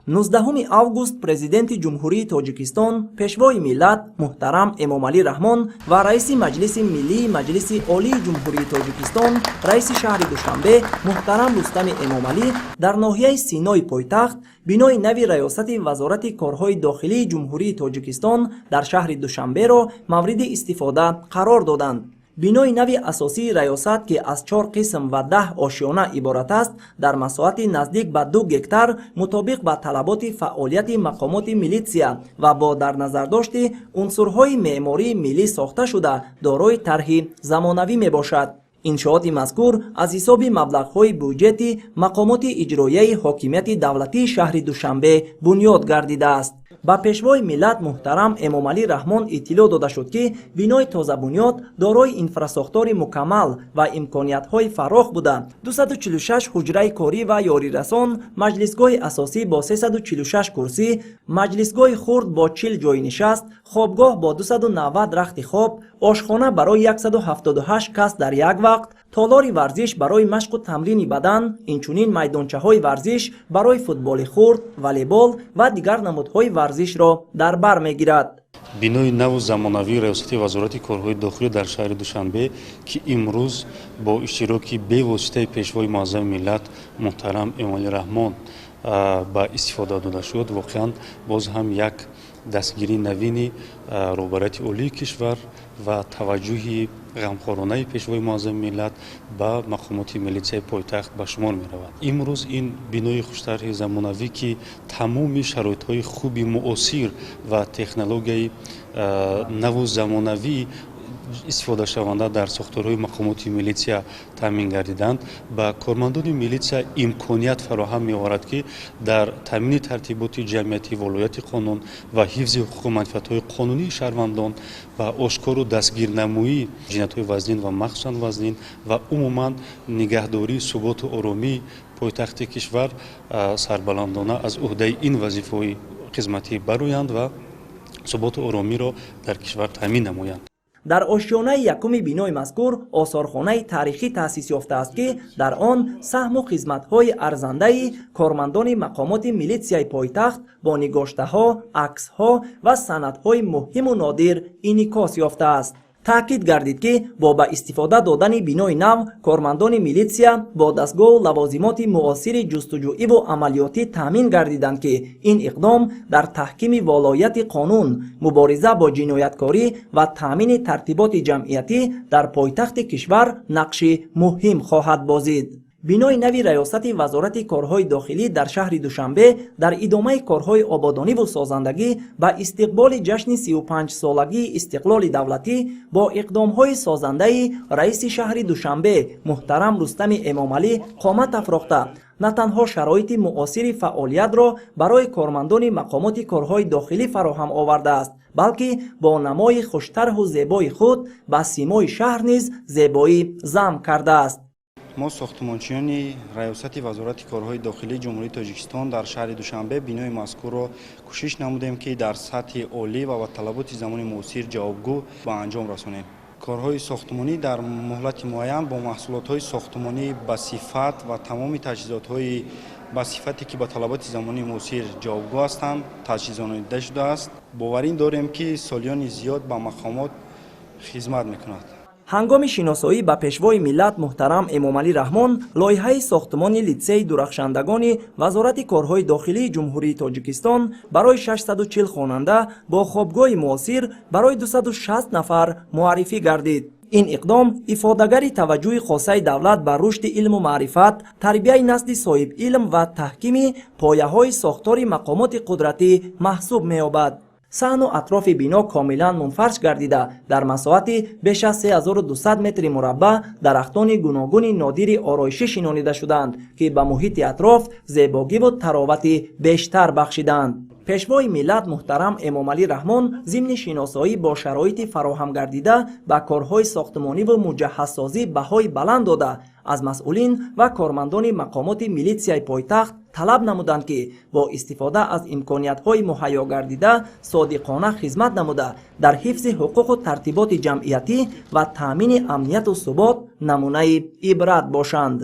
19 август Президенти Ҷумҳурии Тоҷикистон, Пешвои миллат муҳтарам Эмомалӣ Раҳмон ва Раиси Маҷлиси Миллии Маҷлиси Олии Ҷумҳурии Тоҷикистон, Раиси шаҳри Душанбе муҳтарам Рустами Эмомалӣ дар ноҳияи Синои пойтахт бинои нави Раёсати Вазорати корҳои дохилии Ҷумҳурии Тоҷикистон дар шаҳри Душанберо мавриди истифода қарор доданд. Бинои нави асосии раёсат, ки аз чор қисм ва 10 ошёна иборат аст, дар масоҳати наздик ба 2 гектар мутобиқ ба талаботи фаъолияти мақомоти милитсия ва бо дар назардошти унсурҳои меъмории миллӣ сохта шуда, дорои тарҳи замонавӣ мебошад. Иншооти мазкур аз ҳисоби маблағҳои бюҷети мақомоти иҷроияи ҳокимияти давлатии шаҳри Душанбе бунёд гардидааст. Ба Пешвои миллат муҳтарам Эмомалӣ Раҳмон иттилоъ дода шуд, ки бинои тозабунёд дорои инфрасохтори мукаммал ва имкониятҳои фарох буда, 246 ҳуҷраи корӣ ва ёрирасон, маҷлисгоҳи асосӣ бо 346 курсӣ, маҷлисгоҳи хурд бо 40 ҷойнишаст, хобгоҳ бо 290 рахти хоб, ошхона барои 178 кас дар як вақт, толори варзиш барои машқу тамрини бадан, инчунин майдончаҳои варзиш барои футболи хурд, волейбол ва дигар намудҳои варзишро дар бар мегирад. Бинои наву замонавии Раёсати Вазорати корҳои дохилӣ дар шаҳри Душанбе, ки имрӯз бо иштироки бевоситаи Пешвои муаззами миллат муҳтарам Эмомалӣ Раҳмон ба истифода дода шуд, воқеан боз ҳам як дастгирии навини роҳбарияти олии кишвар ва таваҷҷӯҳи ғамхоронаи Пешвои муаззами миллат ба мақомоти милитсияи пойтахт ба шумор меравад. Имрӯз ин бинои хуштарҳи замонавӣ, ки тамоми шароитҳои хуби муосир ва технологияи наву замонавӣ истифодашаванда дар сохторҳои мақомоти милитсия таъмин гардиданд, ба кормандони милитсия имконият фароҳам меоварад, ки дар таъмини тартиботи ҷамъиятӣ, волояти қонун ва ҳифзи ҳуқуқу манфиатҳои қонунии шаҳрвандон ва ошкору дастгирнамоии ҷиноятҳои вазнин ва махсусан вазнин ва умуман нигаҳдории суботу оромии пойтахти кишвар сарбаландона аз ӯҳдаи ин вазифаҳои хизматӣ бароянд ва суботу оромиро дар кишвар таъмин намоянд. Дар ошёнаи якуми бинои мазкур осорхонаи таърихӣ таъсис ёфтааст, ки дар он саҳму хизматҳои арзандаи кормандони мақомоти милитсияи пойтахт бо нигоштаҳо, аксҳо ва санадҳои муҳиму нодир инъикос ёфтааст. Таъкид гардид, ки бо ба истифода додани бинои нав кормандони милитсия бо дастгоҳу лавозимоти муосири ҷустуҷӯиву амалиётӣ таъмин гардиданд, ки ин иқдом дар таҳкими волояти қонун, мубориза бо ҷинояткорӣ ва таъмини тартиботи ҷамъиятӣ дар пойтахти кишвар нақши муҳим хоҳад бозид. Бинои нави Раёсати Вазорати корҳои дохилӣ дар шаҳри Душанбе дар идомаи корҳои ободониву созандагӣ ба истиқболи ҷашни 35-солагии истиқлоли давлатӣ бо иқдомҳои созандаи раиси шаҳри Душанбе муҳтарам Рустами Эмомалӣ қомат афрохта, на танҳо шароити муосири фаъолиятро барои кормандони мақомоти корҳои дохилӣ фароҳам овардааст, балки бо намои хуштарҳу зебои худ ба симои шаҳр низ зебоӣ зам кардааст. Мо, сохтмончиёни Раёсати Вазорати корҳои дохилии Ҷумҳурии Тоҷикистон дар шаҳри Душанбе, бинои мазкурро кӯшиш намудем, ки дар сатҳи олӣ ва ба талаботи замони муосир ҷавобгӯ ба анҷом расонем. Корҳои сохтмонӣ дар муҳлати муайян бо маҳсулотҳои сохтмонӣ ба сифат ва тамоми таҷҳизотҳои ба сифате, ки ба талаботи замони муосир ҷавобгӯ ҳастанд, таҷҳизонида шудааст. Боварин дорем, ки солиёни зиёд ба мақомот хизмат мекунад. Ҳангоми шиносоӣ ба Пешвои миллат муҳтарам Эмомалӣ Раҳмон лоиҳаи сохтмони литсеи дурахшандагони Вазорати корҳои дохилии Ҷумҳурии Тоҷикистон барои 640 хонанда бо хобгоҳи муосир барои 260 нафар муаррифӣ гардид. Ин иқдом ифодагари таваҷҷӯҳи хосаи давлат ба рушди илму маърифат, тарбияи насли соҳибилм ва таҳкими пояҳои сохтори мақомоти қудратӣ маҳсуб меёбад. Саҳну атрофи бино комилан мунфарш гардида, дар масоҳати беш аз 3200 метри мураббаъ дарахтони гуногуни нодири ороишӣ шинонида шудаанд, ки ба муҳити атроф зебогиву таровати бештар бахшидаанд. Пешвои миллат муҳтарам Эмомалӣ Раҳмон зимни шиносоӣ бо шароити фароҳам гардида ба корҳои сохтмониву муҷаҳҳазсозӣ баҳои баланд дода, аз масъулин ва кормандони мақомоти милитсияи пойтахт талаб намуданд, ки бо истифода аз имкониятҳои муҳайё гардида содиқона хизмат намуда, дар ҳифзи ҳуқуқу тартиботи ҷамъиятӣ ва таъмини амнияту субот намунаи ибрат бошанд.